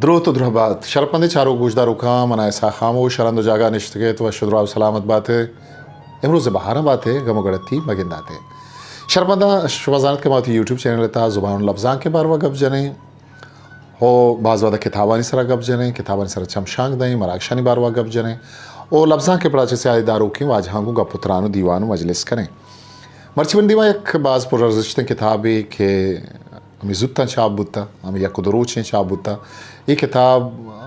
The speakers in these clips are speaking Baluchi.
دروت و درہبات۔ شرپمندیں چاروک گوشداروکاں، من آ اسحاق خاموش، ہر ہند و جاگہ نشتگ ات، وش و دراہ و سلامت بات ئے۔ امروز بہاراں بات ئے، گم و گڑتی مگندات ئے۔ شرپمنداں، شما زانت کہ ما وتی یوٹیوب چینل ءِ تہا زبان و لبزانک ءِ باروا گپ جنیں و باز وہدا کتابانی سرا گپ جنیں، کتابانی سرا چمشانک دئیں، مراگشانی باروا گپ جنیں و لبزانک ءِ پڑا چہ سیادی داروکیں واجہاں گوں گپ و تران و دیوان و مجلس کنیں۔ مرچی من دیما یک باز پرارزشتیں کتابے کہ ہمے زوتاں چاپ بوتہ، ہمے یک و دو روچیں چاپ بوتہ۔ اے کتاب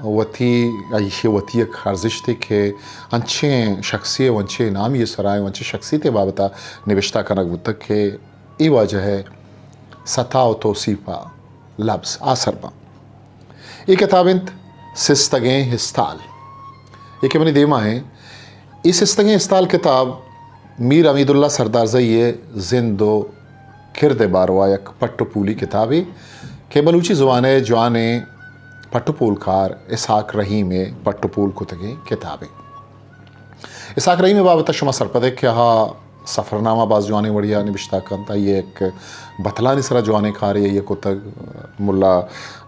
وتی، ایشی وتی یک ارزشتے کہ انچیں شخصی و انچیں نامی سرا و انچیں شخصیتے بابتا نبشتہ کنگ بوتہ کہ اے واجہ ءِ ستا و توصیف ءَ لبز آسر باں۔ اے کتاب انت سستگیں ہستال۔ اے کہ منی دیما ہیں، اے سستگیں ہستال کتاب میر حمید اللہ سردارزئی ءِ زند و کرد ءِ باروا یک پٹ و پولی کتابے کہ بلوچی زبان ءِ جوانیں پٹ و پولکار اسحاق رحیم ءِ پٹ و پول کتگیں کتابے۔ اسحاق رحیم ءِ بابت ءَ شما سرپد ئے کہ آ سفرنامہ باز جوانیں وڑیا نبشتہ کنت، آئی ءَ یک بتلانی سرا جوانیں کارے آئی ءَ کتگ، ملا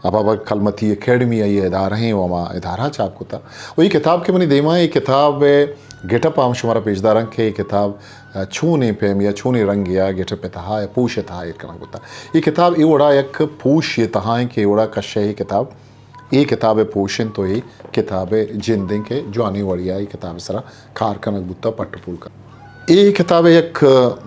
ابابک کلمتی اکیڈمی آئی ءِ ادارہ ایں و ہما ادارہ چاپ کتہ۔ و اے کتاب کہ منی دیما ایں، اے کتاب ءِ گٹ اپ ہم شمارا پیش داراں کہ اے کتاب چونیں پیمے یا چونیں رنگے ءَ گٹ اپ ءِ تہا یا پوش ءِ تہا ایر کنگ بوتہ۔ اے کتاب اے وڑا یک پوشے ءِ تہا ایں کہ اے وڑا کشے اے کتاب اے کتاب ءِ پوش انت و اے کتاب ءِ جند انت کہ جوانیں وڑیا اے کتاب ءِ سرا کار کنگ بوتہ، پٹ و پول کنگ۔ اے کتاب ءِ یک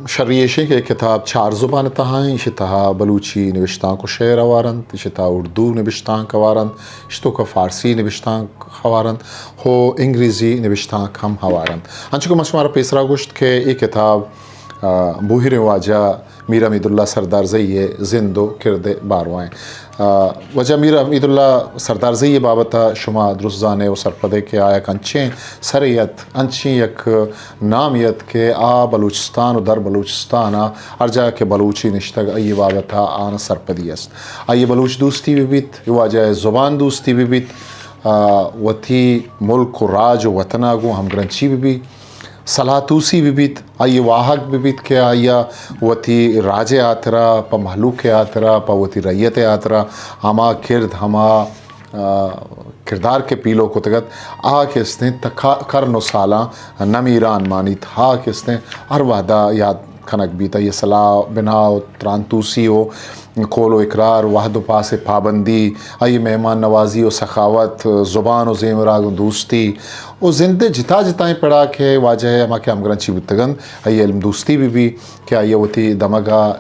شری ایش انت کہ اے کتاب چار زبان ءِ تہا انت، ایشی تہا بلوچی نبشتانک و شعر ہوار انت، ایشی تہا اردو نبشتانک ہوار انت، ایشی توکا فارسی نبشتانک ہوار انت و انگریزی نبشتانک ہم ہوار انت۔ انچو کہ من شمارا پیسرا گوشت کہ اے کتاب، آ، بوہیریں واجہ میر حمید اللہ سردارزئی ءِ زند و کرد ءِ باروا ایں۔ آ، واجہ میر حمید اللہ سردارزئی ءِ بابت ءَ شما درست زان ئے و سرپد ئے کہ آ یک انچیں سرے ات، انچیں یک نامے ات کہ آ بلوچستان و در بلوچستان ءَ ہر جاگہ کہ بلوچے نشتگ، آئی ءِ بابت ءَ آناں سرپدی است۔ آئی ءِ بلوچ دوستی بہ بیت، واجہ ءِ زبان دوستی بہ بیت، آ، وتی ملک و راج و وطن ءَ گوں ہمگرنچی بہ بیت۔ سلاہ توسی بہ بیت، آئی ءِ واہگ بہ بیت کہ آئی ءَ وتی راج ءِ ہاترا، پہ مہلوک ءِ ہاترا، پہ وتی رعیت ءِ ہاترا ہما کرد، ہما، آ، کردار کہ پیلو کتگ ات، آ کہ استیں تا کا-، کرن و سالاں نمیران مانیت، آ کہ استیں ہر وہدا یاد کنگ بیت۔ آئی ءِ سلاہ، بناہ و تران توسی و قول و اقرار، وہد و پاس ءِ پابندی، آئی ءِ مہمان نوازی و سخاوت، زبان و زیمر ءَ گوں دوستی و زند ءِ جتا جتائیں پڑا کہ واجہ ءِ ہما کہ ہمگرنچی بوتگ انت، آئی ءِ علم دوستی بہ بی کہ آئی ءَ وتی دمگ ءَ،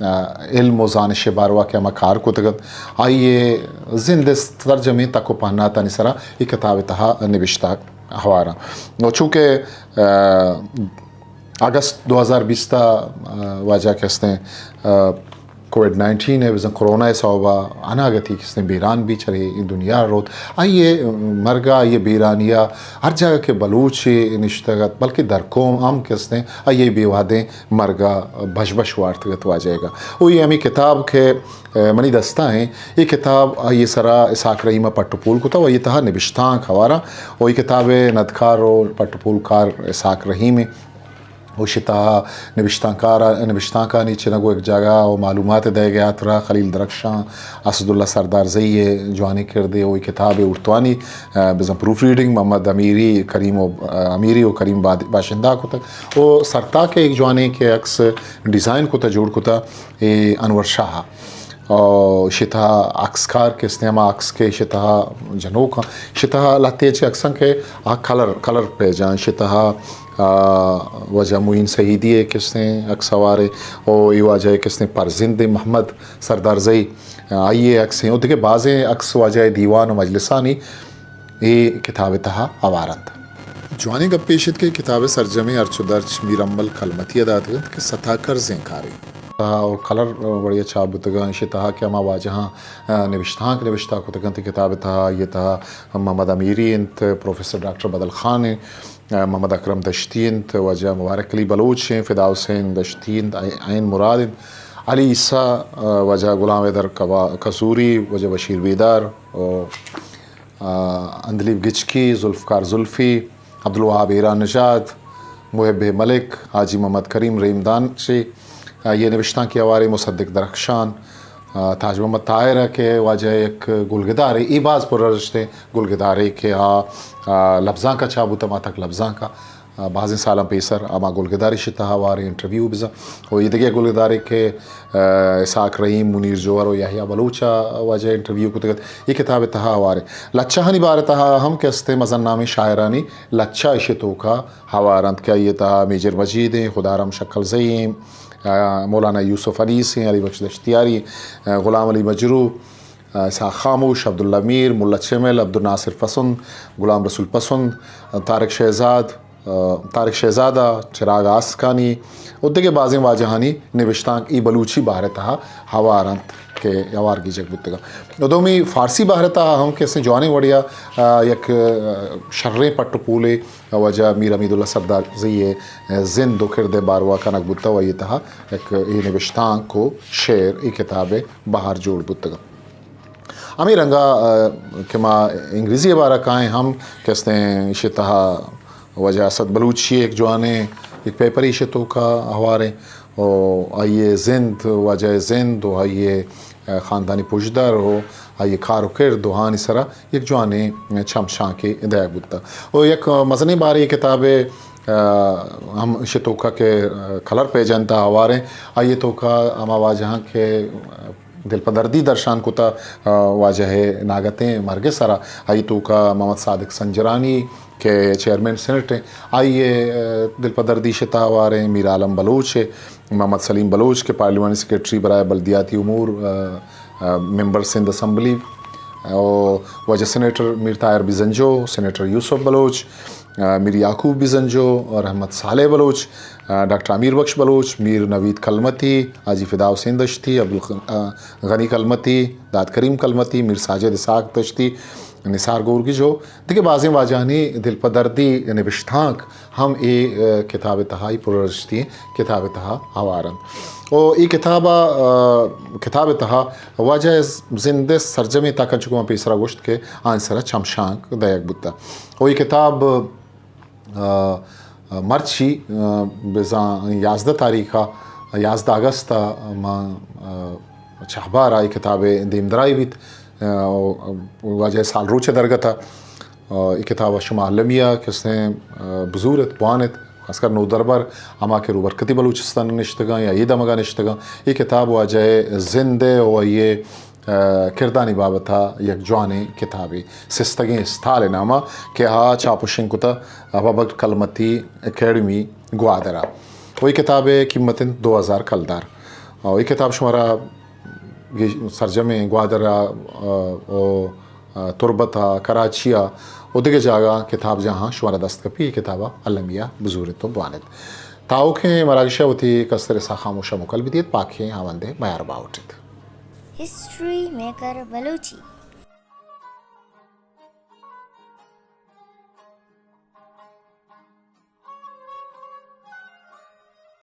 آ، علم و زانش ءِ باروا کہ ہما کار کتگ انت، آئی ءِ زند ءِ سرجمیں تک و پہناتانی سرا اے کتاب ءِ تہا نبشتہ ہوار انت۔ و چونکہ، آ، اگست دو ہزار بیست ءَ، آ، واجہ کہ استیں، آ، کووڈ نائنٹین ءِ بزاں کرونا ءِ سوب ءَ اناگتی کہ استیں بیران بی، چرے اے دنیا روت۔ آئی ءِ مرگ ءَ، آئی ءِ بیرانی ءَ ہر جاگہ کہ بلوچے نشتگ ات، بلکہ در قوم ہم کہ استیں، آئی ءِ بے وہدیں مرگ ءَ بش بش وارتگ ات واجہ ءَ۔ و اے ہمے کتاب کہ، آ، منی دستا ایں، اے کتاب آئی ءِ سرا اسحاق رحیم ءَ پٹ و پول کتہ و آئی ءِ تہا نبشتانک ہوار انت۔ و اے کتاب ءِ ندکار و پٹ و پولکار اسحاق رحیم ایں۔ و ایشی تہا نبشتانکار، نبشتانکانی چنگ و یک جاگہ و معلومات دئیگ ءِ ہاترا خلیل درخشان، اسداللہ سردارزئی ءِ جوانیں کردے و اے کتاب ءِ اردوانی، آ، بزاں پروف ریڈنگ محمد امیری، کریم و، آ، امیری و کریم باد-، باشندہ کتگ۔ و سرتاک ءَ یک جوانیں کہ عکس ڈیزائن کتہ، جوڑ کتہ، اے انور شاہ ءَ۔ و ایشی تہا عکسکار کہ استیں، ہما عکس کہ ایشی تہا جنوک آں، ایشی تہا لہتے چہ عکساں کہ آ کلر، کلر پیجاں، ایشی تہا، آ، واجہ معین سعیدی ءِ کہ استیں عکس ہوارے، او اے واجہ ءِ کہ استیں پرزند محمد سردارزئی، آئی ءِ عکس ایں، او دگہ بازیں عکس واجہ ءِ دیوان و مجلسانی اے کتاب ءِ تہا ہوار انت۔ جوانیں گپے ایش انت کہ کتاب ءِ سرجمیں ہرچ و درچ میر امل کلمتی ءَ داتگ انت کہ ستا کرزیں کارے۔ تہا و کلر وڑے ءَ چاپ بوتگ انت، ایشی تہا کہ ہما واجہاں، آ، نبشتانک نبشتہ کتگ انت، کتاب ءِ تہا، آئی ءِ تہا محمد امیری انت، پروفیسر ڈاکٹر بدل خان انت، آ، محمد اکرم دشتی انت، واجہ مبارک علی بلوچ انت، فدا حسین دشتی انت، عین مراد انت، علی عیسی، آ، واجہ غلام حیدر کبا-، کسوری، واجہ بشیر بیدار، و آ، عندلیب گچکی، ذوالفقار زلفی، عبدالوہاب ایران نژاد، محب ملک، حاجی محمد کریم رحیم دانشی، آ، آئی ءِ نبشتانکی ہوارے مصدق درخشان، آ، تاج محمد طاہر ء کہ واجہ یک گلگدارے، اے باز پر ارزشتیں گلگدارے کہ آ، آ، لبزانک ء چاہ بوت، ماتک لبزانک ء، آ، بازیں سالاں پیسر ہما گلگدار ایشی تہا ہواریں، انٹرویو بزاں۔ و اے دگہ گلگدارے کہ، آ، اسحاق رحیم، منیر جوہر و یحییٰ بلوچ ء واجہ انٹرویو کتگ ات، اے کتاب ء تہا ہواریں۔ لچہانی بارہ ء تہا ہم کہ استیں مزن نامیں شاعرانی لچہ ایشی توکا ہوار انت کہ آئی ء تہا میجر مجید ایں، خدارام شکلزئی ایں، آ، مولانا یوسف انیس ایں، علی بخش دشتیاری، آ، غلام علی مجروح، آ، اسحاق خاموش، عبداللہ میر، ملا چمل، عبدالناصر پسند، غلام رسول پسند، آ، طارق شہزاد، آ، طارق شہزادہ، چراغ آسکانی و دگہ بازیں واجہانی نبشتانک اے بلوچی بہر ء تہا ہوار انت کہ ہوار گیجگ بوتگ انت۔ و دومی فارسی بہر ء تہا ہم کہ استیں جوانیں وڑیا، آ، یک، آ، شریں پٹ و پولے واجہ میر حمید اللہ سردارزئی ء زند و کرد ء باروا کنگ بوتگ و آئی ء تہا یک اے نبشتانک و شعر اے کتاب ء بہر جوڑ بوتگ۔ ہمے رنگا، آ، کہ ما انگریزی ء بارا کائیں ہم کہ استیں ایشی تہا واجہ اسد بلوچی ء یک جوانیں یک پیپر ایشی توکا ہواریں و آئی ء زند، واجہ ء زند و آئی ء خاندانی پژدر و آئی ء کار و کرد و آہانی سرا یک جوانیں چمشانکے دئیگ بوتگ۔ و یک مزنیں بارے اے کتاب ء، آ، ہم ایشی توکا کہ، آ، کلر پیج ء تہا ہواریں، آئی ء توکا ہما واجہاں کہ دلپدردی درشان کتا، آ، واجہ ء ناگتیں مرگ ء سرا، آئی توکا محمد صادق سنجرانی کہ چیئرمین سینیٹ ایں، آئی ء، آ، دلپدردی شتا ہواریں، میر عالم بلوچ ء محمد سلیم بلوچ کہ پارلیمانی سیکرٹری برائے بلدیاتی امور، آ، آ، ممبر سندھ اسمبلی، آ، واجہ سینیٹر میر طاہر بزنجو، سینیٹر یوسف بلوچ، آ، میر یعقوب بزنجو، رحمت صالح بلوچ، آ، ڈاکٹر امیر بخش بلوچ، میر نوید کلمتی، حاجی فدا حسین دشتی، عبدالغ-، آ، غنی کلمتی، داد کریم کلمتی، میر ساجد اسحاق دشتی، نثار گورگیج و دگہ بازیں واجہانی دلپدردی نبشتانک ہم اے، آ، کتاب ء تہا، اے پرارشتی کتاب ء تہا ہوار انت۔ و اے کتاب ء، آ، کتاب ء تہا واجہ ء زند ء سرجمیں تک، انچو کہ من پیسرا گوشت کہ آہانی سرا چمشانک دئیگ بوتگ۔ و اے کتاب، آ، آ، مرچی، آ، بزاں یازدہ تاریخ ء، یازدہ اگست ء ما، آ، چہبار ء اے کتاب ء دیمدرائی بیت۔ آ، واجہ ء سالروچ ء درگت ء۔ آ، اے کتاب ء شما المی ء کسیں، آ، بزور ات، بوان ات، خاص کر نودربر، ہما کہ روبرکتی بلوچستان ء نشتگاں یا اے دمگ ء نشتگاں، اے کتاب واجہ ء زند ء و آئی ء، آ، کردانی بابت ء یک جوانیں کتابے، سستگیں استال ء نام ء کہ آ چاپ و شنگ کتہ ابابکر کلمتی اکیڈمی گوادر ء۔ و اے کتاب ء قیمت انت دو ہزار کلدار۔ و اے کتاب شمارا گیش-، سرجمیں گوادر ء، آ، و، آ، تربت ء، کراچی ء و دگہ جاگہ کتاب جاہاں شمارا دست کپی، اے کتاب ء المی ء بزور ات و بوان ات۔ تاوکیں مراگش ء وتی کستر اسحاق خاموش ء مکل بدیت، پاکیں ہاوند ء میار باہوٹ ات۔ History maker Balochi.